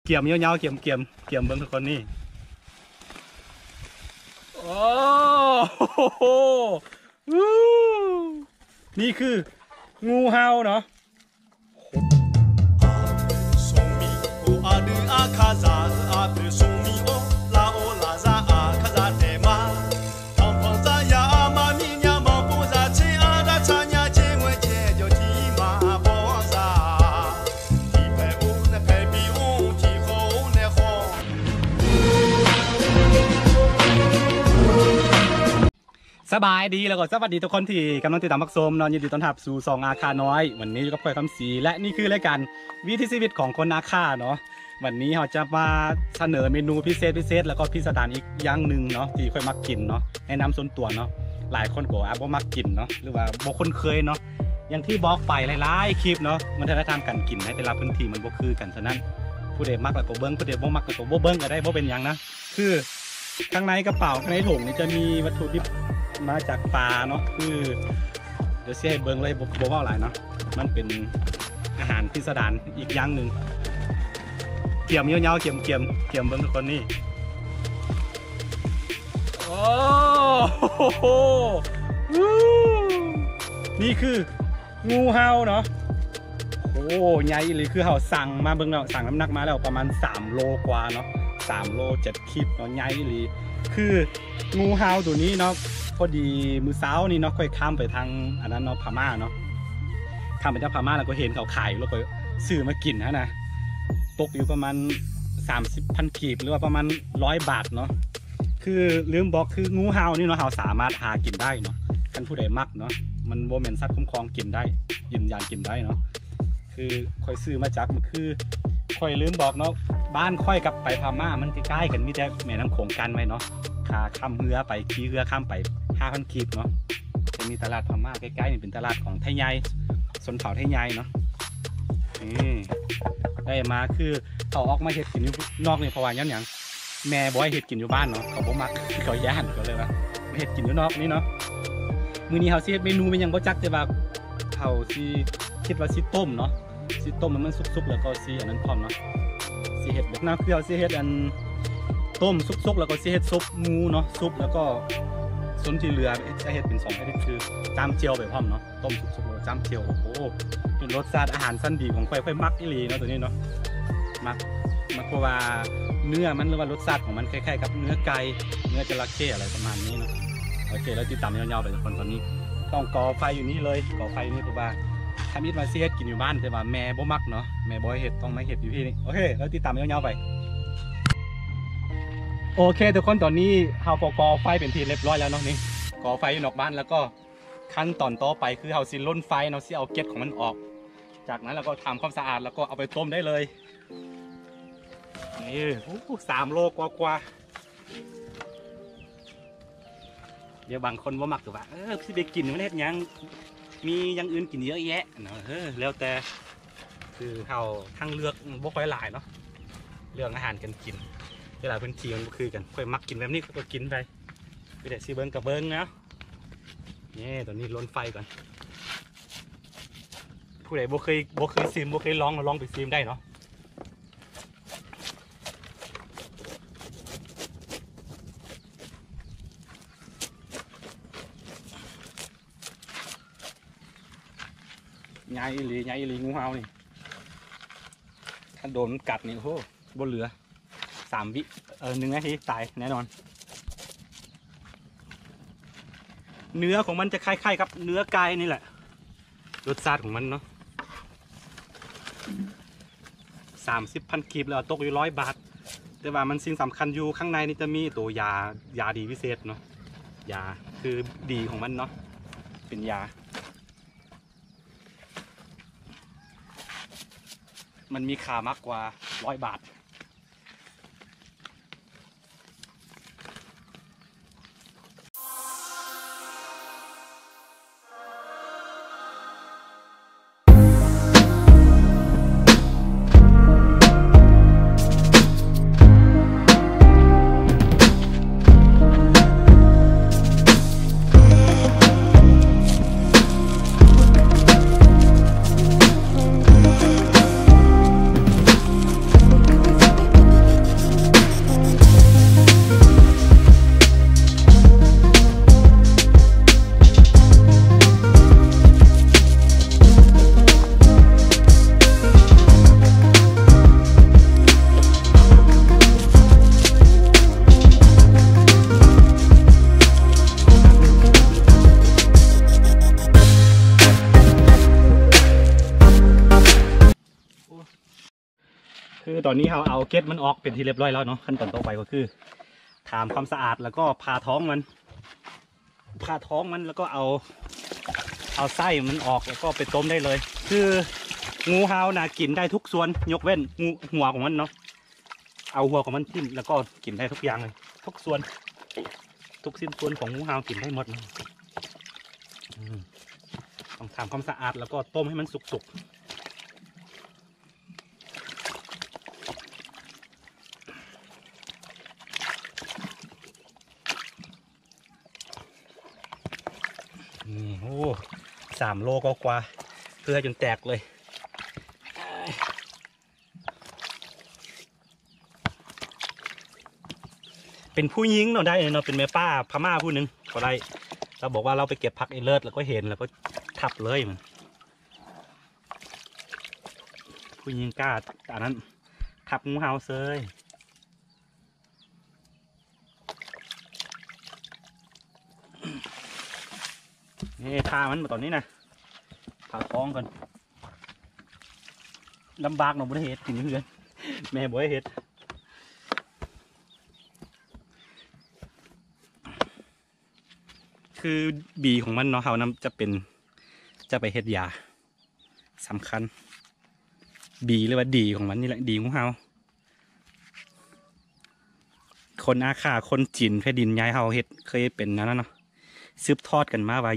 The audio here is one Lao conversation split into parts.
ກຽມຍາວໆ ກຽມ ກຽມ ກຽມເບິ່ງທຸກຄົນນີ້ ໂອ້ໂຫ ນີ້ຄືງູເຫົ່າເນາະ. Sabadi ແລ້ວກໍ sawasdee ທຸກຄົນທີ່ກຳລັງຕິດຕາມຮັບຊົມເນາະ, ຍິນດີຕ້ອນຮັບສູ່ຊ່ອງອາຄານ້ອຍ. ວັນນີ້ຢູ່ກັບຂ້ອຍຄຳສີ ແລະ ນີ້ຄືລາຍການວິຖີຊີວິດຂອງຄົນອາຄາເນາະ. ວັນນີ້ເຮົາຈະມາສະເໜີເມນູພິເສດໆ ແລ້ວກໍພິສະດານອີກຢ່າງໜຶ່ງເນາະ ທີ່ຂ້ອຍມັກກິນເນາະ, ແນະນຳສ່ວນຕົວເນາະ. ຫຼາຍຄົນກໍອາດບໍ່ມັກກິນເນາະ ຫຼືວ່າບໍ່ຄຸ້ນເຄີຍເນາະ. ຢ່າງທີ່ບອກໄປຫຼາຍໆຄລິບເນາະ, ວັດທະນະທຳການກິນໃນແຕ່ລະພື້ນທີ່ມັນບໍ່ຄືກັນ. ສະນັ້ນ ຜູ້ໃດມັກແລ້ວກໍເບິ່ງ, ຜູ້ໃດບໍ່ມັກແລ້ວກໍບໍ່ເບິ່ງກໍໄດ້, ບໍ່ເປັນຫຍັງນະ. ຄືຂ້າງໃນກະເປົາ ຂ້າງໃນຖົງນີ້ຈະມີວັດຖຸດິບມາຈາກປ່າເນາະ. ຄື ດຽວຊິໃຫ້ເບິ່ງເລີຍ ບໍ່ ບໍ່ເວົ້າຫຼາຍເນາະ. ມັນເປັນອາຫານພິສະດານອີກຢ່າງໜຶ່ງ. ກຽມຍາວໆ ກຽມ ກຽມ ກຽມເບິ່ງທຸກຄົນນີ້. ໂອ້ໂຫ ນີ້ຄືງູເຫົ່າເນາະ. ໂອ້ ໃຫຍ່ອີ່ຫຼີ. ຄືເຮົາຊັ່ງມາເບິ່ງແລ້ວ ຊັ່ງນ້ຳໜັກມາແລ້ວປະມານສາມໂລກວ່າເນາະ, ສາມໂລເຈັດຂີດເນາະ, ໃຫຍ່ອີ່ຫຼີ. ຄື ງູເຫົ່າໂຕນີ້ເນາະ ພໍດີມື້ເຊົ້ານີ້ເນາະ ຂ້ອຍຂ້າມໄປທາງອັນນັ້ນເນາະ ພະມ້າເນາະ, ຂ້າມໄປທາງພະມ້າແລ້ວກໍເຫັນເຂົາຂາຍຢູ່ ແລ້ວກໍຊື້ມາກິນຫັ້ນນະ. ຕົກຢູ່ປະມານສາມສິບພັນກີບ ຫຼືວ່າປະມານຮ້ອຍບາດເນາະ. ຄືລືມບອກ ຄືງູເຫົ່ານີ້ເນາະ ເຮົາສາມາດຫາກິນໄດ້ເນາະ ຄັນຜູ້ໃດມັກເນາະ. ມັນບໍ່ແມ່ນສັດຄຸ້ມຄອງ, ກິນໄດ້ ຢືນຢັນກິນໄດ້ເນາະ. ຄືຂ້ອຍຊື້ມາຈາກ ຄືຂ້ອຍລືມບອກເນາະ, ບ້ານຂ້ອຍກັບໄປພະມ້າມັນໃກ້ໆກັນ, ມີແຕ່ແມ່ນ້ຳໂຂງກັ້ນໄວ້ເນາະ. ຄ່າຂ້າມເຮືອໄປ, ຂີ່ເຮືອຂ້າມໄປ ຫ້າພັນກີບເນາະ. ຈະມີຕະຫຼາດພະມ້າໃກ້ໆນີ້ ເປັນຕະຫຼາດຂອງໄທໃຫຍ່, ຊົນເຜົ່າໄທໃຫຍ່ເນາະ. ນີ້ ໄດ້ມາ ຄືເຂົາອອກມາເຮັດກິນຢູ່ນອກນີ້ ເພາະວ່າຍ້ອນຫຍັງ? ແມ່ບໍ່ໃຫ້ເຮັດກິນຢູ່ບ້ານເນາະ, ເຂົາບໍ່ມັກ, ເຂົາຢ້ານ, ກໍເລີຍວ່າມາເຮັດກິນຢູ່ນອກນີ້ເນາະ. ມື້ນີ້ເຮົາຊິເຮັດເມນູແມ່ນຫຍັງບໍ່ຈັກ, ແຕ່ວ່າເຮົາຊິ ຄິດວ່າຊິຕົ້ມເນາະ, ຊິຕົ້ມໃຫ້ມັນສຸກໆ ແລ້ວກໍຊິອັນນັ້ນພ້ອມເນາະ. ຊິເຮັດແບບນັ້ນ ຄືເຮົາຊິເຮັດອັນຕົ້ມສຸກໆ ແລ້ວກໍຊິເຮັດຊຸບງູເນາະ, ຊຸບ ແລ້ວກໍສ່ວນທີ່ເຫຼືອຈະເຮັດເປັນສອງຊະນິດ ຄືຈ້ຳແຈ່ວໄປພ້ອມເນາະ. ຕົ້ມສຸກໆ ແລ້ວຈ້ຳແຈ່ວ ໂອ້ໂຫ ເປັນລົດຊາດອາຫານຊັ້ນດີຂອງຂ້ອຍ, ຂ້ອຍມັກອີ່ຫຼີເນາະ ໂຕນີ້ເນາະ. ມັກ ມັກ ເພາະວ່າເນື້ອມັນ ຫຼືວ່າລົດຊາດຂອງມັນຄ້າຍໆກັບເນື້ອໄກ່, ເນື້ອຈະລະເຂົ້ ອະໄລປະມານນີ້ເນາະ. ໂອເຄ ແລ້ວຕິດຕາມຍາວໆໄປທຸກຄົນ. ຕອນນີ້ຕ້ອງກໍ່ໄຟຢູ່ນີ້ເລີຍ, ກໍ່ໄຟຢູ່ນີ້ ເພາະວ່າທຳອິດວ່າຊິເຮັດກິນຢູ່ບ້ານ ແຕ່ວ່າແມ່ບໍ່ມັກເນາະ, ແມ່ບໍ່ໃຫ້ເຮັດ, ຕ້ອງມາເຮັດຢູ່ທີ່ນີ້. ໂອເຄ ແລ້ວຕິດຕາມຍາວໆໄປ. ໂອເຄທຸກຄົນ, ຕອນນີ້ເຮົາກໍກໍ່ໄຟເປັນທີ່ລຽບຮ້ອຍແລ້ວເນາະ. ນີ້ ກໍ່ໄຟຢູ່ນອກບ້ານ ແລ້ວກໍ ຂັ້ນຕອນຕໍ່ໄປຄືເຮົາຊິລົນໄຟເນາະ, ຊິເອົາເກັດຂອງມັນອອກ. ຈາກນັ້ນເຮົາກໍທຳຄວາມສະອາດ ແລ້ວກໍເອົາໄປຕົ້ມໄດ້ເລີຍ. ນີ້ ໂອ້ ສາມໂລກວ່າໆ. ດຽວບາງຄົນບໍ່ມັກ ຄືວ່າ ເອີ ຊິໄປກິນມັນເຮັດຫຍັງ, ມີຢ່າງອື່ນກິນເຍອະແຍະເນາະ. ເອີ ແລ້ວແຕ່, ຄືເຮົາທາງເລືອກບໍ່ຄ່ອຍຫຼາຍເນາະ, ເລື່ອງອາຫານການກິນ ແຕ່ລະພື້ນທີ່ມັນບໍ່ຄືກັນ. ຂ້ອຍມັກກິນແບບນີ້ ຂ້ອຍກໍກິນໄປ, ຄືແຕ່ຊິເບິ່ງກໍເບິ່ງເນາະ. ນີ້ ຕອນນີ້ລົນໄຟກ່ອນ. ຜູ້ໃດບໍ່ເຄີຍ ບໍ່ເຄີຍຊິມ ບໍ່ເຄີຍລອງ ລອງໄປຊິມໄດ້ເນາະ. ໃຫຍ່ອີ່ຫຼີ ໃຫຍ່ອີ່ຫຼີ ງູເຫົ່ານີ້. ຖ້າໂດນມັນກັດນີ້ ໂອ້ໂຫ ບໍ່ເຫຼືອ. ສາມວິ ເອີ ໜຶ່ງນາທີ ຕາຍແນ່ນອນ. ເນື້ອຂອງມັນຈະຄ້າຍໆກັບເນື້ອໄກ່ນີ້ແຫຼະ, ລົດຊາດຂອງມັນເນາະ. ສາມສິບພັນກີບ ແລ້ວຕົກຢູ່ຮ້ອຍບາດ. ແຕ່ວ່າມັນ ສິ່ງສຳຄັນຢູ່ຂ້າງໃນນີ້ຈະມີໂຕຢາ, ຢາດີພິເສດເນາະ, ຢາຄືດີຂອງມັນເນາະ, ເປັນຢາ. ມັນມີຄ່າມາກກວ່າຮ້ອຍບາດ. ຄືຕອນນີ້ເຮົາເອົາເກັດມັນອອກເປັນທີ່ຮຽບຮ້ອຍແລ້ວເນາະ. ຂັ້ນຕອນຕໍ່ໄປກໍຄືຖາມຄວາມສະອາດ ແລ້ວກໍຜ່າທ້ອງມັນ ຜ່າທ້ອງມັນ ແລ້ວກໍເອົາ ເອົາໄສ້ມັນອອກ ແລ້ວກໍໄປຕົ້ມໄດ້ເລີຍ. ຄືງູເຫົ່ານະກິນໄດ້ທຸກສ່ວນ ຍົກເວັ້ນງູ ຫົວຂອງມັນເນາະ. ເອົາຫົວຂອງມັນຖິ້ມ ແລ້ວກໍກິນໄດ້ທຸກຢ່າງເລີຍ ທຸກສ່ວນ ທຸກຊິ້ນສ່ວນຂອງງູເຫົ່າກິນໄດ້ໝົດເນາະ. ອືມ ຕ້ອງທຳຄວາມສະອາດ ແລ້ວກໍຕົ້ມໃຫ້ມັນສຸກໆ. ນີ້ ໂອ້ ສາມໂລກວ່າໆ ເຄືອຈົນແຕກເລີຍ. ເປັນຜູ້ຍິງເນາະ ໄດ້ເນາະ ເປັນແມ່ປ້າພະມ້າຜູ້ໜຶ່ງກໍໄດ້. ລາວບອກວ່າລາວໄປເກັບຜັກອີເລີດ ແລ້ວກໍເຫັນ ແລ້ວກໍທັບເລີຍ. ມັນ ຜູ້ຍິງກ້າ ອັນນັ້ນ ທັບງູເຫົ່າເຊີຍ. ນີ້ ຂ້າມັນຕອນນີ້ນະ ຜ່າທ້ອງກ່ອນ. ລຳບາກເນາະ ບໍ່ໄດ້ເຮັດ ກິນຢູ່ເຮືອນ ແມ່ບໍ່ໃຫ້ເຮັດ. ຄືບີຂອງມັນເນາະ ເຮົານຳຈະເປັນ ຈະໄປເຮັດຢາ ສຳຄັນ ບີ ຫຼືວ່າດີຂອງມັນນີ້ແຫຼະ ດີງູເຫົ່າ. ຄົນອາຂ້າ ຄົນຈີນແຜ່ນດິນໃຫຍ່ເຮົາເຮັດ ເຄີຍເປັນອັນນັ້ນເນາະ ສືບທອດກັນມາວ່າ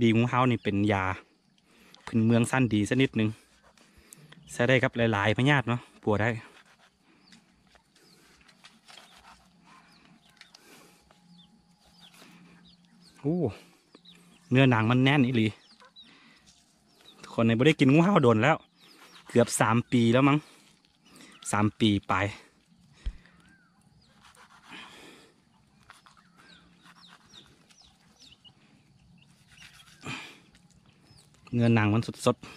ດີງູເຫົ່ານີ້ເປັນຢາພື້ນເມືອງຊັ້ນດີຊະນິດໜຶ່ງ ໃຊ້ໄດ້ກັບຫຼາຍໆພະຍາດເນາະ ປົວໄດ້. ໂອ້ ເນື້ອໜັງມັນແໜ້ນອີ່ຫຼີ. ທຸກຄົນ ບໍ່ໄດ້ກິນງູເຫົ່າດົນແລ້ວ ເກືອບສາມປີແລ້ວມັງ ສາມປີປາຍ. ເນື້ອໜັງມັນສົດໆ.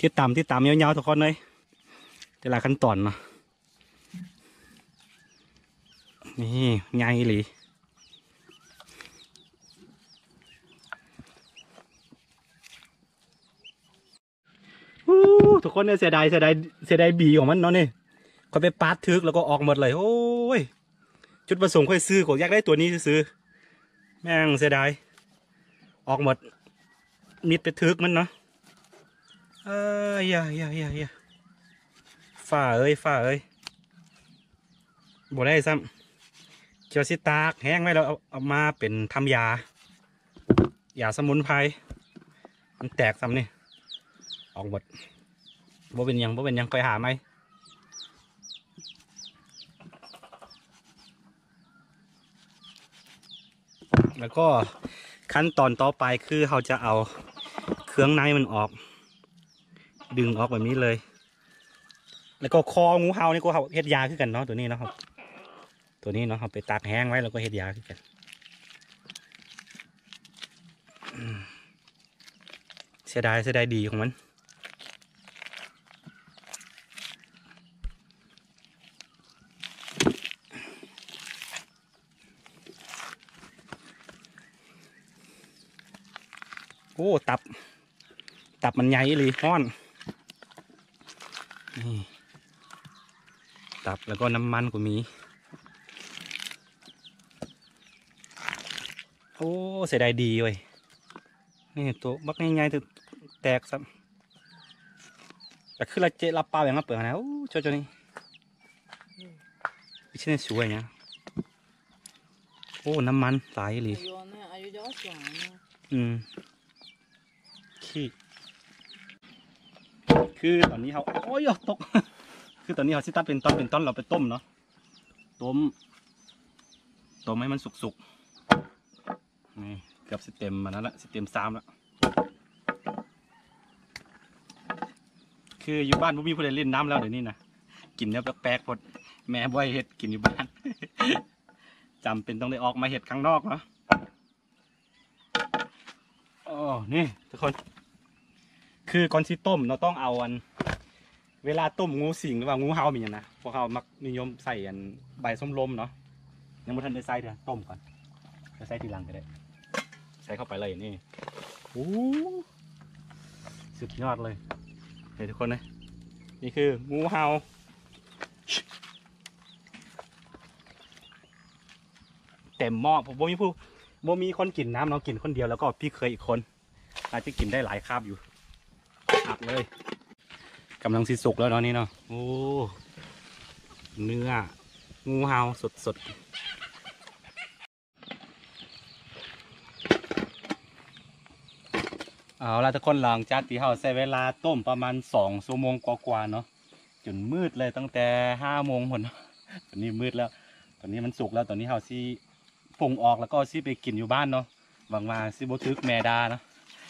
ຕິດຕາມ ຕິດຕາມຍາວໆ ທຸກຄົນເອີຍ ແຕ່ລະຂັ້ນຕອນເນາະ. ນີ້ ໃຫຍ່ອີ່ຫຼີ. ໂອ້ ທຸກຄົນເອີຍ ເສຍດາຍ ເສຍດາຍ ເສຍດາຍບີຂອງມັນເນາະນີ້. ຂ້ອຍໄປປາດຖືກແລ້ວກໍອອກໝົດເລີຍ. ໂອ້ຍ ຈຸດປະສົງຂ້ອຍຊື້ກໍຢາກໄດ້ຕົວນີ້ຊື່ໆ ແມ່ງເສຍດາຍ ອອກໝົດ. ມິດໄປຖືກມັນເນາະ. ເອີ ຢາ ຢາ ຢາ ຢາ ຟ້າເອີຍ ຟ້າເອີຍ ບໍ່ໄດ້ຊ້ຳ. ເຈົ້າຊິຕາກແຫ້ງໄວ້ແລ້ວ ເອົາ ເອົາມາເປັນທຳຢາ ຢາສະໝຸນໄພ. ມັນແຕກຊ້ຳນີ້ ອອກໝົດ. ບໍ່ເປັນຫຍັງ ບໍ່ເປັນຫຍັງ ຂ້ອຍຫາໃໝ່. ແລ້ວກໍຂັ້ນຕອນຕໍ່ໄປຄືເຮົາຈະເອົາເຄື່ອງໃນມັນອອກ ດຶງອອກແບບນີ້ເລີຍ. ແລ້ວກໍຄໍງູເຫົ່ານີ້ກໍເຮັດຢາຄືກັນເນາະ ຕົວນີ້ເນາະ. ຕົວນີ້ເນາະ ເຮົາໄປຕາກແຫ້ງໄວ້ແລ້ວກໍເຮັດຢາຄືກັນ. ເສຍດາຍ ເສຍດາຍດີຂອງມັນ. ໂອ້ ຕັບ ຕັບມັນໃຫຍ່ອີ່ຫຼີ ຮ້ອນ. ນີ້ ຕັບ ແລ້ວກໍນ້ຳມັນກໍມີ. ໂອ້ ເສຍດາຍດີເວີຍ. ນີ້ໂຕບັກໃຫຍ່ໆ ຖືກແຕກຊ້ຳ. ແຕ່ຄືລະເຈະລະປາວຫຍັງມາເປີງຫັ້ນນະ. ໂອ້ ໂຈະໆ ນີ້ ອີ່ຊິເນສວຍຫຍັງ. ໂອ້ ນ້ຳມັນຫຼາຍອີ່ຫຼີ. ອືມ ຂີ້ ຄືຕອນນີ້ເຮົາ ໂອ້ຍ ຕົກ. ຄືຕອນນີ້ເຮົາຊິຕັດເປັນທ່ອນເປັນທ່ອນ ແລ້ວໄປຕົ້ມເນາະ. ຕົ້ມ ຕົ້ມໃຫ້ມັນສຸກໆ. ນີ້ເກືອບຊິເຕັມອັນນັ້ນລະ ຊິເຕັມຊາມລະ. ຄືຢູ່ບ້ານບໍ່ມີຜູ້ໃດຫຼິ້ນນ້ຳແລ້ວດຽວນີ້ນະ ກິນແນວແປກໆໂພດ. ແມ່ບໍ່ໃຫ້ເຮັດກິນຢູ່ບ້ານ ຈຳເປັນຕ້ອງໄດ້ອອກມາເຮັດຂ້າງນອກເນາະ. ໂອ້ ນີ້ທຸກຄົນ ຄືກ່ອນຊິຕົ້ມເນາະ ຕ້ອງເອົາອັນ ເວລາຕົ້ມງູສິງ ຫຼືວ່າງູເຫົ່າມີຫຍັງນະ ພວກເຮົາມັກນິຍົມໃສ່ອັນໃບຊົມລົມເນາະ. ຍັງບໍ່ທັນໄດ້ໃສ່ເທື່ອ ຕົ້ມກ່ອນ ໄດ້ໃສ່ທີຫຼັງກໍໄດ້. ໃສ່ເຂົ້າໄປເລີຍນີ້. ໂອ້ ສຸດຍອດເລີຍ ເຫັນທຸກຄົນເລີຍ. ນີ້ຄືງູເຫົ່າ ເຕັມໝໍ້. ບໍ່ມີຜູ້ ບໍ່ມີຄົນກິນນ້ຳເນາະ ກິນຄົນດຽວ ແລ້ວກໍພີ່ເຂີຍອີກຄົນ ອາດຈະກິນໄດ້ຫຼາຍຄາບຢູ່. ອັດເລີຍ. ກຳລັງຊິສຸກແລ້ວເນາະນີ້ເນາະ. ໂອ້ ເນື້ອງູເຫົ່າສົດໆ. ເອົາລະທຸກຄົນ ຫຼັງຈາກທີ່ເຮົາໃຊ້ເວລາຕົ້ມປະມານສອງຊົ່ວໂມງກວ່າໆເນາະ ຈົນມືດເລີຍ ຕັ້ງແຕ່ຫ້າໂມງພຸ້ນ. ຕອນນີ້ມືດແລ້ວ ຕອນນີ້ມັນສຸກແລ້ວ. ຕອນນີ້ເຮົາຊິ ຜົງອອກ ແລ້ວກໍຊິໄປກິນຢູ່ບ້ານເນາະ. ຫວັງວ່າຊິບໍ່ຖືກແມ່ດ່າເນາະ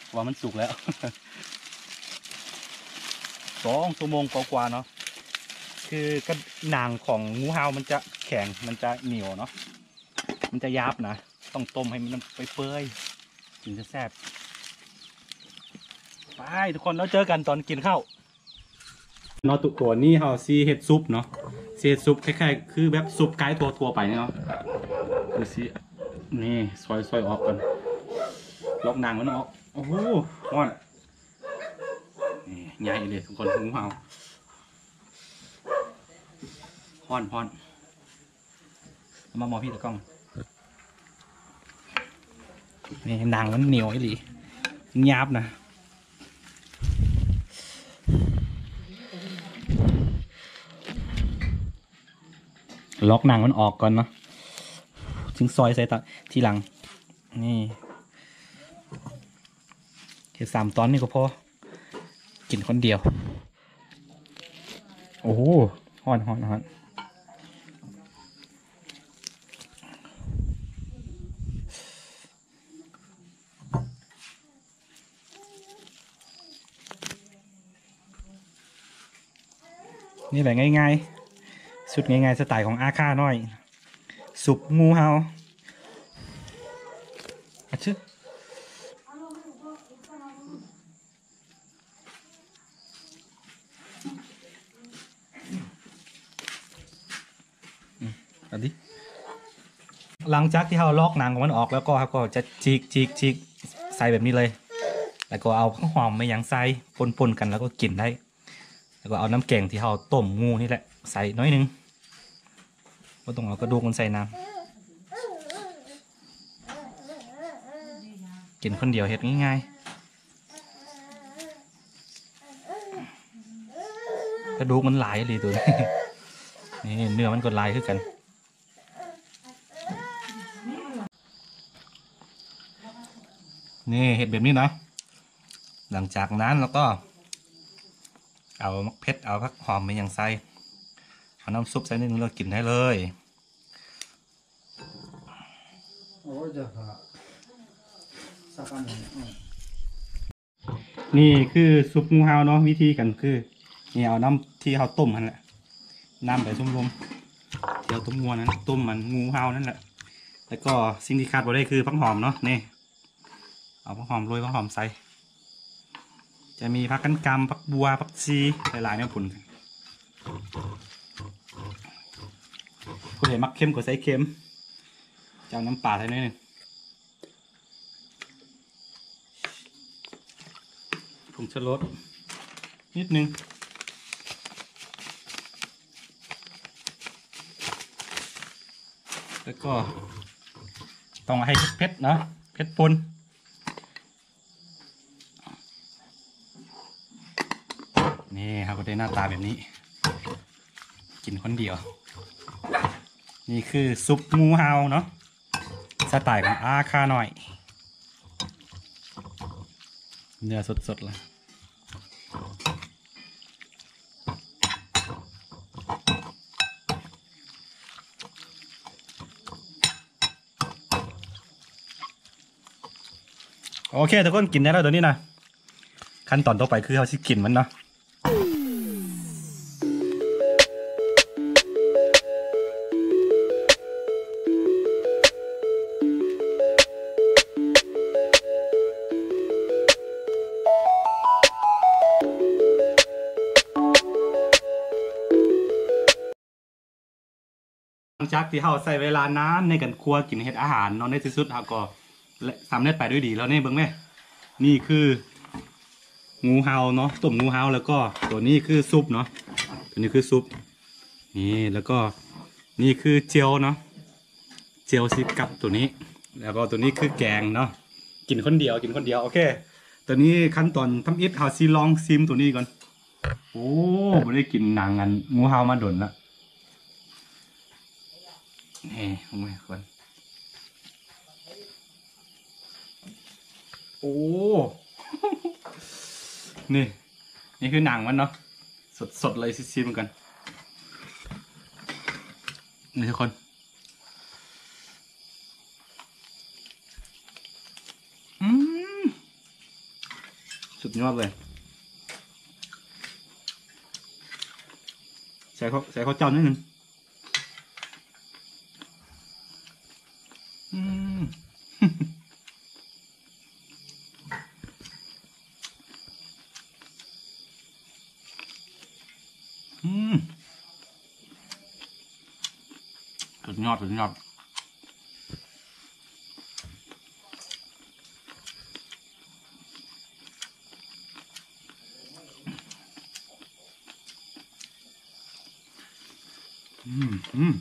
ເພາະວ່າມັນສຸກແລ້ວ. ສອງຊົ່ວໂມງກວ່າໆເນາະ. ຄືກັບໜັງຂອງງູເຫົ່າມັນຈະແຂງ ມັນຈະໜຽວເນາະ ມັນຈະຫຍາບນະ. ຕ້ອງຕົ້ມໃຫ້ມັນເປື່ອຍໆ ຈຶ່ງຈະແຊບ. ໄປ ທຸກຄົນ ແລ້ວເຈີກັນຕອນກິນເຂົ້າ. ເນາະ ທຸກຄົນ ນີ້ເຮົາຊິເຮັດຊຸບເນາະ ຊິເຮັດຊຸບຄ້າຍໆຄືແບບຊຸບໄກ່ທົ່ວໆໄປເນາະ. ຄືຊິ ນີ້ ຊອຍ ຊອຍອອກກ່ອນ ລອກໜັງມັນອອກ. ໂອ້ໂຫ ຮ້ອນ ນີ້ ໃຫຍ່ເລີຍທຸກຄົນ ງູເຫົ່າ ຮ້ອນໆ. ເອົາມາໝໍ້ພີ່ຕາກ້ອງ. ນີ້ໜັງມັນໜຽວອີ່ຫຼີ ມັນຫຍາບນະ. ລອກໜັງມັນອອກກ່ອນເນາະ ຈຶ່ງຊອຍໃສ່ຕອນທີຫຼັງ. ນີ້ ເຮັດສາມຕອນນີ້ກໍພໍ ກິນຄົນດຽວ. ໂອ້ໂຫ ຮ້ອນ ຮ້ອນ ຮ້ອນ. ນີ້ແຫຼະ ງ່າຍໆ ຊຸດງ່າຍໆ ສະໄຕຂອງອາຄານ້ອຍ ຊຸບງູເຫົ່າ. ອາຊຶ ອືມ ອັນນີ້ ຫຼັງຈາກທີ່ເຮົາລອກໜັງຂອງມັນອອກແລ້ວກໍ ເຮົາກໍຈະຈີກ ຈີກ ຈີກໃສ່ແບບນີ້ເລີຍ ແລ້ວກໍເອົາຫອມແມ່ນຫຍັງໃສ່ ປົນໆກັນ ແລ້ວກໍກິນໄດ້. ແລ້ວກໍເອົານ້ຳແກງທີ່ເຮົາຕົ້ມງູນີ້ແຫຼະໃສ່ໜ້ອຍໜຶ່ງ ບໍ່ຕ້ອງເອົາກະດູກມັນໃສ່ນຳ. ກິນຄົນດຽວເຮັດງ່າຍໆ ກະດູກມັນຫຼາຍອີ່ຫຼີໂຕນີ້ ນີ້ເນື້ອມັນກໍຫຼາຍຄືກັນ. ນີ້ເຮັດແບບນີ້ນະ ຫຼັງຈາກນັ້ນແລ້ວກໍເອົາໝາກເຜັດ ເອົາຜັກຫອມແມ່ນຫຍັງໃສ່ ເອົານ້ຳຊຸບໃສ່ໜ້ອຍໜຶ່ງແລ້ວກິນໄດ້ເລີຍ. ໂອ້ຍ ຈະຫາ ສັກອັນນີ້ ອືມ. ນີ້ຄືຊຸບງູເຫົ່າເນາະ ວິທີການຄື ນີ້ເອົານ້ຳທີ່ເຮົາຕົ້ມຫັ້ນແຫຼະ ນ້ຳໃບຊົມລົມທີ່ເຮົາຕົ້ມງວນັ້ນ ຕົ້ມມັນງູເຫົ່ານັ້ນແຫຼະ ແລ້ວກໍສິ່ງທີ່ຂາດບໍ່ໄດ້ຄືຜັກຫອມເນາະ ນີ້ ເອົາຜັກຫອມໂລຍ ຜັກຫອມໃສ່ ຈະມີຜັກກັນກຳ ຜັກບົ່ວ ຜັກຊີ ຫຼາຍໆແນວປຸ໋ນ. ຜູ້ໃດມັກເຄັມກໍໃສ່ເຄັມ ຈະເອົານ້ຳປາໃສ່ໜ້ອຍໜຶ່ງ. ຜົງຊູລົດນິດໜຶ່ງ ແລ້ວກໍຕ້ອງໃຫ້ເຜັດໆເນາະ ເຜັດປົ່ນ. ນີ້ເຮົາກໍໄດ້ໜ້າຕາແບບນີ້ ກິນຄົນດຽວ. ນີ້ຄືຊຸບງູເຫົ່າເນາະ ສະໄຕຂອງອາຄານ້ອຍ ເນື້ອສົດໆເລີຍ. ໂອເຄ ທຸກຄົນ ກິນໄດ້ແລ້ວໂຕນີ້ນະ. ຂັ້ນຕອນຕໍ່ໄປຄືເຮົາຊິກິນມັນເນາະ. ຫຼັງຈາກທີ່ເຮົາໃຊ້ເວລານານໃນການຄົວກິນເຮັດອາຫານເນາະ ໃນທີ່ສຸດເຮົາກໍສຳເລັດໄປດ້ວຍດີແລ້ວນີ້ ເບິ່ງແມ້ ນີ້ຄື ງູເຫົ່າເນາະ ຕົ້ມງູເຫົ່າ ແລ້ວກໍຕົວນີ້ຄືຊຸບເນາະ ຕົວນີ້ຄືຊຸບ ນີ້ ແລ້ວກໍນີ້ຄືເຈວເນາະ ເຈວຊິກັບຕົວນີ້ ແລ້ວກໍຕົວນີ້ຄືແກງເນາະ ກິນຄົນດຽວ ກິນຄົນດຽວ ໂອເຄ ຕົວນີ້ຂັ້ນຕອນທຳອິດ ເຮົາຊິລອງຊິມຕົວນີ້ກ່ອນ ໂອ້ ບໍ່ໄດ້ກິນໜັງອັນງູເຫົ່າມາດົນລະ ນີ້ ໂອ້ຍ ຄົນ ໂອ້ ນີ້ ນີ້ຄືໜັງມັນເນາະ ສົດໆເລີຍ ຊິຊີມກັນ ນີ້ທຸກຄົນ ອືມ ສຸດຍອດເລີຍ ໃສ່ເຂົ້າ ໃສ່ເຂົ້າເຈົ້າໜ້ອຍໜຶ່ງ ອືມ ອືມ ສຸດຍອດ ສຸດຍອດ. ອືມ ອືມ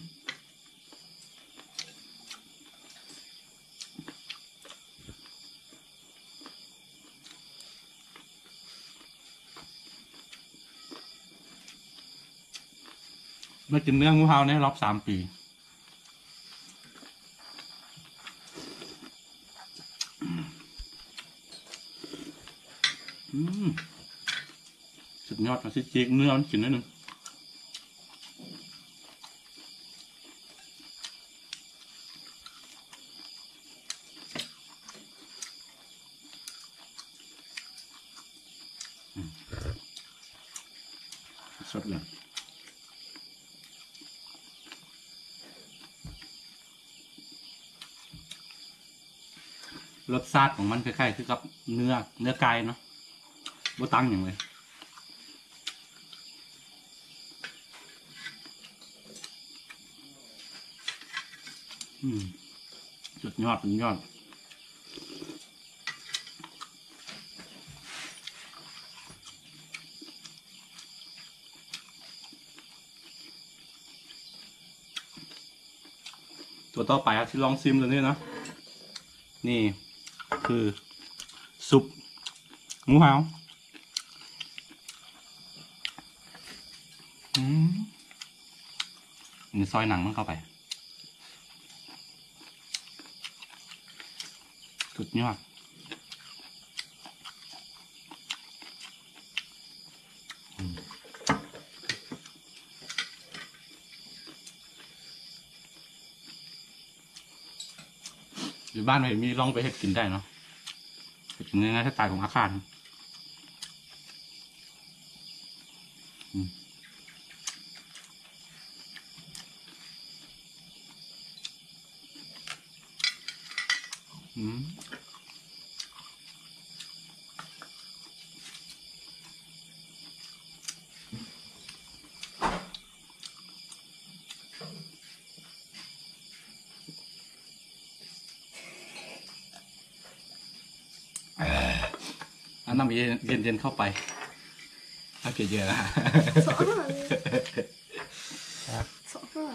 ບໍ່ກິນເນື້ອງູເຫົ່າໃນຮອບສາມປີ. ອືມ ສຸດຍອດ ເອົາຊິຈີກເນື້ອມັນກິນໜ້ອຍໜຶ່ງ. ອືມ ສົດເລີຍ. ລົດຊາດຂອງມັນຄ້າຍໆຄືກັບເນື້ອ ເນື້ອໄກ່ເນາະ ບໍ່ຕ່າງຫຍັງເລີຍ. ອືມ ສຸດຍອດ ສຸດຍອດ. ຕົວຕໍ່ໄປເຮົາຊິລອງຊິມຕົວນີ້ເນາະ ນີ້ຄືຊຸບງູເຫົ່າ. ອືມ ນີ້ຊອຍໜັງມັນເຂົ້າໄປ. ສຸດຍອດ. ອືມ ຢູ່ບ້ານໃຜມີລອງໄປເຮັດກິນໄດ້ເນາະ ເຮັດກິນໃນສະໄຕຂອງອາຄານ. ອືມ ອືມ ເອົານ້ຳເຢັນໆເຂົ້າໄປ ເອົາເກຍເຢີນະ ຊອກຫາເລີຍ ຊອກຫາ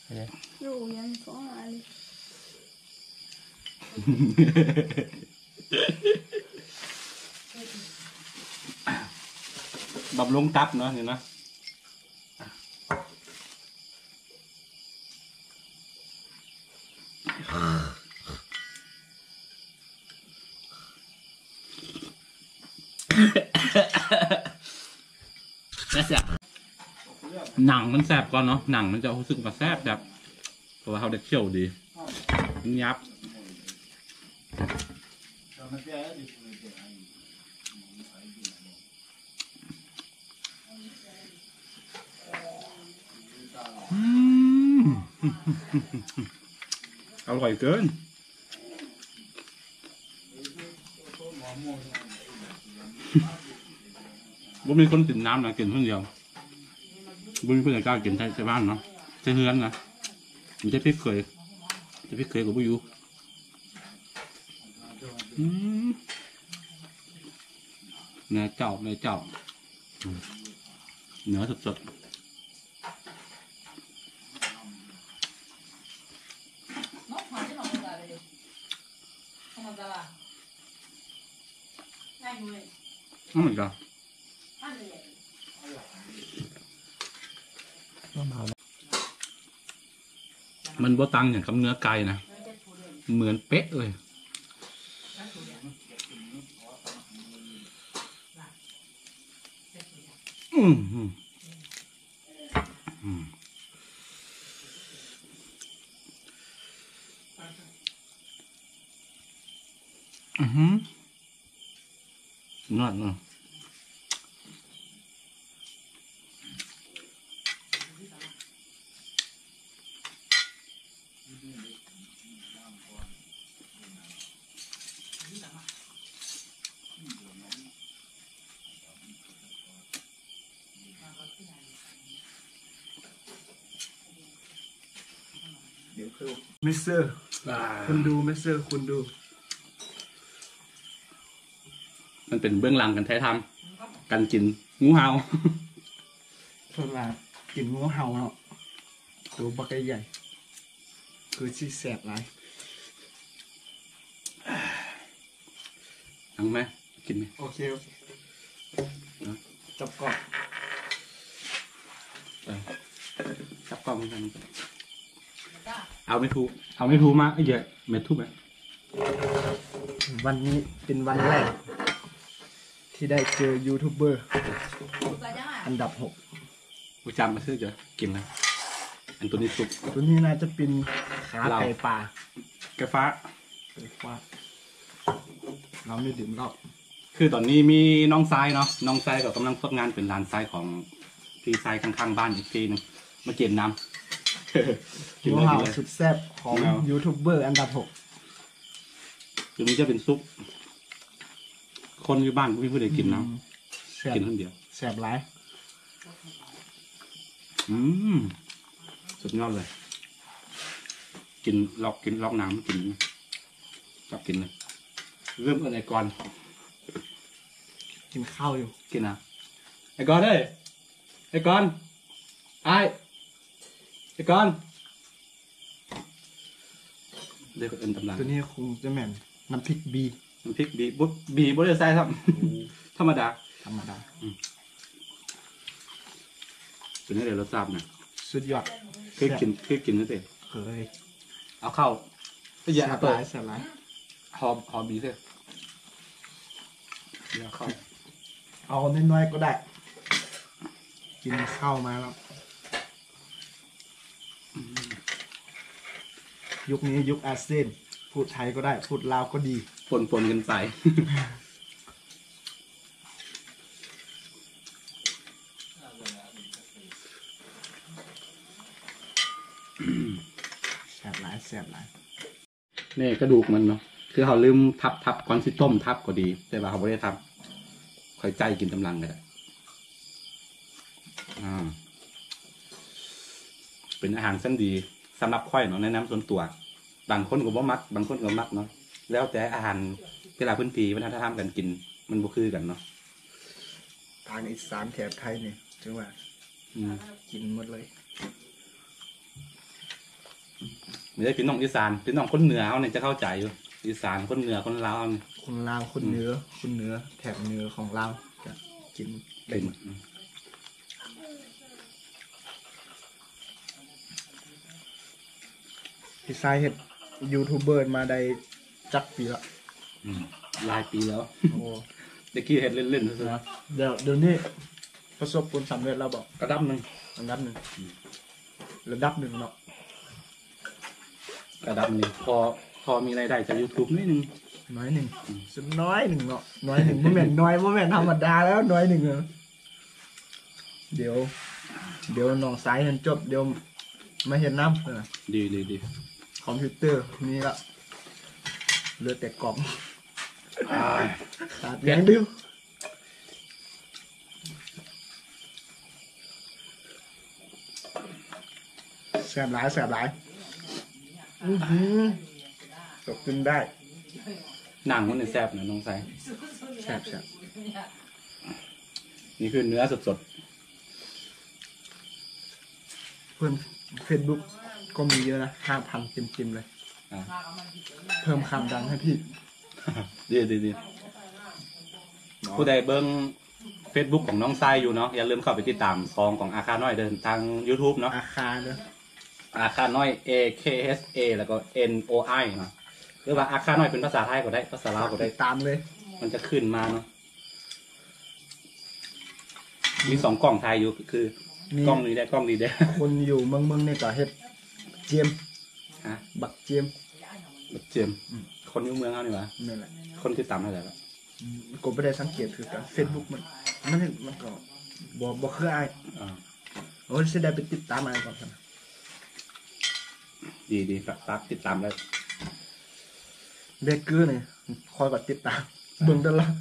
ໂອເຄ ຢູ່ຍັງຊອກຫາເລີຍ. ບຳລຸງຕັບເນາະ ນີ້ເນາະ. ແຊບ ໜັງມັນແຊບກ່ອນເນາະ ໜັງມັນຈະຮູ້ສຶກວ່າແຊບໆ ເພາະວ່າເຮົາໄດ້ຄ້ຽວດີ ມັນຫຍາບ. ອືມ ອະຮ່ອຍເກີນ. ບໍ່ມີຄົນກິນນ້ຳນະ ກິນຄົນດຽວ ບໍ່ມີຜູ້ໃດກ້າກິນໃນ ໃນບ້ານເນາະ. ແຕ່ເຮືອນນະ ມັນຈະພິກເຄີຍ ຈະພິກເຄີຍກໍບໍ່ຢູ່. ອືມ ເນື້ອເຈົ້າ ເນື້ອເຈົ້າ ອືມ ເນື້ອສົດໆ. ອືມ ມັນບໍ່ຕ່າງຫຍັງກັບເນື້ອໄກ່ນະ ເໝືອນເປະເລີຍ. ອືມ ອືມ ອືມ ອືມ ຍອດເນາະ. ເມສເຊີ ອ່າ ຄຸນດູ ເມສເຊີ ຄຸນດູ ມັນເປັນເບື້ອງຫຼັງການຖ່າຍທຳ ການກິນງູເຫົ່າ. ເພິ່ນວ່າກິນງູເຫົ່າເນາະ ໂຕບັກໃຫຍ່ໆ ຄືຊິແຊບຫຼາຍ. ເອົາມາກິນແມະ ໂອເຄ ໂອເຄ ເນາະ ຈັບກ້ອງ ເອີ ຈັບກ້ອງເໝືອນກັນ. ເອົາໄມ້ທູ ເອົາໄມ້ທູມາ ເອີ ແມ່ທູແມ່. ວັນນີ້ເປັນວັນແລກທີ່ໄດ້ເຈີຢູທູບເບີອັນດັບຫົກ. ບໍ່ຈຳມາຊື້ເດີ ກິນແລ້ວ. ອັນໂຕນີ້ສຸກ ໂຕນີ້ໜ້າຈະເປັນຂາໄກ່ປ່າ ໄກ່ຟ້າ ໄກ່ຟ້າ. ເຮົາໄດ້ດື່ມເຫຼົ້າ ຄືຕອນນີ້ມີນ້ອງຊາຍເນາະ ນ້ອງຊາຍກໍກຳລັງຝຶກງານເປັນຫຼານຊາຍຂອງພີ່ຊາຍຂ້າງໆບ້ານອີກທີໜຶ່ງ ມາກິນນຳ. ກິນເລີຍ ກິນເລີຍ ສຸດແຊບຂອງຢູທູບເບີອັນດັບຫົກ. ຕົວນີ້ຈະເປັນຊຸບ ຄົນຢູ່ບ້ານບໍ່ມີຜູ້ໃດກິນນຳ ອືມ ແຊບ ກິນຄົນດຽວ ແຊບຫຼາຍ. ອືມ ສຸດຍອດເລີຍ ກິນລອກ ກິນລອກນ້ຳ ກິນ ຈັບກິນເລີຍ. ເລີ່ມເອີ້ນໄອ້ກອນ ກິນເຂົ້າຢູ່ ກິນນະ ໄອ້ກອນເອີຍ ໄອ້ກອນ ອ້າຍ ໄອ້ກອນ. ເດີ ເອີ້ນຕາມຫຼັງ ຕົວນີ້ຄົງຈະແມ່ນນ້ຳພິກບີ ນ້ຳພິກບີ ບໍ່ ບີບໍ່ໄດ້ໃສ່ຊ້ຳ ໂອ້ ທຳມະດາ ທຳມະດາ. ອືມ ເປັນຈັ່ງໃດລົດຊາດນະ? ສຸດຍອດ ເຄີຍກິນ ເຄີຍກິນຈັ່ງຊີ້? ເຄີຍ. ເອົາເຂົ້າ ແຊບຫຼາຍ ແຊບຫຼາຍ. ຫອມ ຫອມບີເດີ ເອົາເຂົ້າ ເອົານ້ອຍໆກໍໄດ້ ກິນເຂົ້າມາແລ້ວ. ອືມ ຍຸກນີ້ຍຸກອາຊຽນ ພູດໄທກໍໄດ້ ພູດລາວກໍດີ ປົນໆກັນໄປ. ແຊບຫຼາຍ ແຊບຫຼາຍ. ນີ້ກະດູກມັນເນາະ ຄືເຮົາລືມທັບ ທັບ ກ່ອນຊິຕົ້ມທັບກໍດີ ແຕ່ວ່າເຮົາບໍ່ໄດ້ທັບ ຄ່ອຍໃຈກິນຕາມຫຼັງກໍໄດ້. ອ່າ ເປັນອາຫານຊັ້ນດີສຳລັບຂ້ອຍເນາະ ແນະນຳສ່ວນຕົວ. ບາງຄົນກໍບໍ່ມັກ ບາງຄົນກໍມັກເນາະ ແລ້ວແຕ່ອາຫານ ແຕ່ລະພື້ນທີ່ ວັດທະນະທຳການກິນມັນບໍ່ຄືກັນເນາະ. ທາງອີສານແຖບໄທນີ້ ຖືວ່າ ອືມ ກິນໝົດເລີຍ. ນີ້ເດ້ພີ່ນ້ອງອີສານ ພີ່ນ້ອງຄົນເໜືອເຮົານີ້ຈະເຂົ້າໃຈຢູ່ ອີສານ ຄົນເໜືອ ຄົນລາວເຮົານີ້ ຄົນລາວ ຄົນເໜືອ ອືມ ຄົນເໜືອ ແຖບເໜືອຂອງລາວຈະກິນໄດ້ໝົດ. ອືມ ພີ່ຊາຍເຮັດຢູທູບເບີມາໄດ້ຈັກປີລະ? ອືມ ຫຼາຍປີແລ້ວ. ໂອ້ ແຕ່ກີ້ເຮັດເລ່ນໆຊື່ໆ ນະ ດຽວ ດຽວນີ້ປະສົບຜົນສຳເລັດແລ້ວບໍ? ລະດັບໜຶ່ງ ລະດັບໜຶ່ງ ອືມ ລະດັບໜຶ່ງເນາະ ລະດັບໜຶ່ງ ພໍ ພໍມີລາຍໄດ້ຈາກຢູທູບໜ້ອຍໜຶ່ງ ໜ້ອຍໜຶ່ງ ອືມ ສຸດໜ້ອຍໜຶ່ງເນາະ ໜ້ອຍໜຶ່ງ ບໍ່ແມ່ນໜ້ອຍ ບໍ່ແມ່ນທຳມະດາແລ້ວ ໜ້ອຍໜຶ່ງ. ດຽວ ດຽວນ້ອງຊາຍຮຽນຈົບ ດຽວມາເຮັດນຳ. ດີ ດີ ດີ ຄອມພິວເຕີມີລະ ເຫຼືອແຕ່ກອງ ອ່າ ຂາດຢ່າງດຽວ. ແຊບຫຼາຍ ແຊບຫຼາຍ ອືຫື ຕົກກິນໄດ້ ໜັງມັນນີ້ແຊບນະນ້ອງໄຊ ແຊບໆ ນີ້ຄືເນື້ອສົດໆ ເພື່ອນເຟສບຸກກໍມີເຍອະນະ ຫ້າພັນເຕັມໆເລີຍ ອ່າ ເພີ່ມຄວາມດັງໃຫ້ພີ່ ດີໆໆ ເນາະ ຜູ້ໃດເບິ່ງເຟສບຸກຂອງນ້ອງຊາຍຢູ່ເນາະ ຢ່າລືມເຂົ້າໄປຕິດຕາມຊ່ອງຂອງອາຄານ້ອຍເດີ ທາງຢູທູບເນາະ ອາຄາເດີ ອາຄານ້ອຍ ເອ ເຄ ເອສ ເອ ແລ້ວກໍ ເອັນ ໂອ ໄອ ເນາະ ຫຼືວ່າອາຄານ້ອຍເປັນພາສາໄທກໍໄດ້ ພາສາລາວກໍໄດ້ ຕິດຕາມເລີຍ ມັນຈະຂຶ້ນມາເນາະ ມີສອງກ້ອງຖ່າຍຢູ່ ຄື ມີກ້ອງນີ້ແດ່ ກ້ອງນີ້ແດ່ ຄົນຢູ່ເມືອງ ເມືອງນີ້ກໍເຮັດເຈມ ຮະ ບັກເຈມ ບັກເຈມ ອືມ ຄົນຢູ່ເມືອງເຮົານີ້ຫວາ ແມ່ນແຫຼະ ຄົນຕິດຕາມເທົ່າໃດລະ ອືມ ກໍບໍ່ໄດ້ສັງເກດຄືກັນ ເຟສບຸກມັນ ມັນ ມັນກໍບໍ່ ບໍ່ຄືອ້າຍ ອ່າ ໂອ້ຍ ຊິໄດ້ໄປຕິດຕາມອ້າຍກ່ອນຊັ້ນ ດີໆ ຝາກ ຝາກຕິດຕາມໄດ້ ເບກເກີນີ້ ຂ້ອຍກໍຕິດຕາມ ເບິ່ງຕະຫຼອດ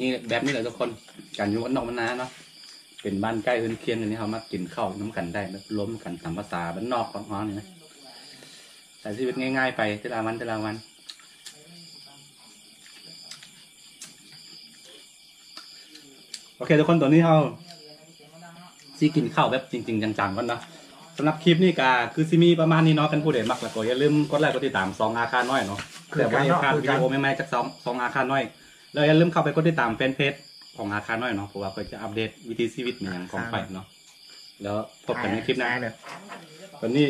ນີ້ແຫຼະ ແບບນີ້ແຫຼະທຸກຄົນ ການຢູ່ບ້ານນອກບ້ານນາເນາະ ເປັນບ້ານໃກ້ເຮືອນຄຽງ ອັນນີ້ເຮົາມາກິນເຂົ້ານຳກັນໄດ້ ແບບລົມກັນຕາມພາສາບ້ານນອກຂອງເຮົານີ້ນະ ໃຊ້ຊີວິດງ່າຍໆໄປ ແຕ່ລະວັນ ແຕ່ລະວັນ. ໂອເຄທຸກຄົນ ຕອນນີ້ເຮົາຊິກິນເຂົ້າແບບຈິງໆຈັງໆກ່ອນເນາະ. ສຳລັບຄລິບນີ້ກະຄືຊິມີປະມານນີ້ເນາະ. ຄັນຜູ້ໃດມັກແລ້ວກໍຢ່າລືມກົດໄລກົດຕິດຕາມຊ່ອງອາຄານ້ອຍເນາະ ເພື່ອບໍ່ໃຫ້ພາດວິດີໂອໃໝ່ໆຈາກຊ່ອງ ຊ່ອງອາຄານ້ອຍ. ແລ້ວຢ່າລືມເຂົ້າໄປກົດຕິດຕາມແຟນເພຈຂອງອາຄານ້ອຍເນາະ ເພາະວ່າຂ້ອຍຈະອັບເດດວິຖີຊີວິດອີ່ຫຍັງຂອງຂ້ອຍເນາະ. ແລ້ວພົບກັນໃນຄລິບໜ້າ. ຕອນນີ້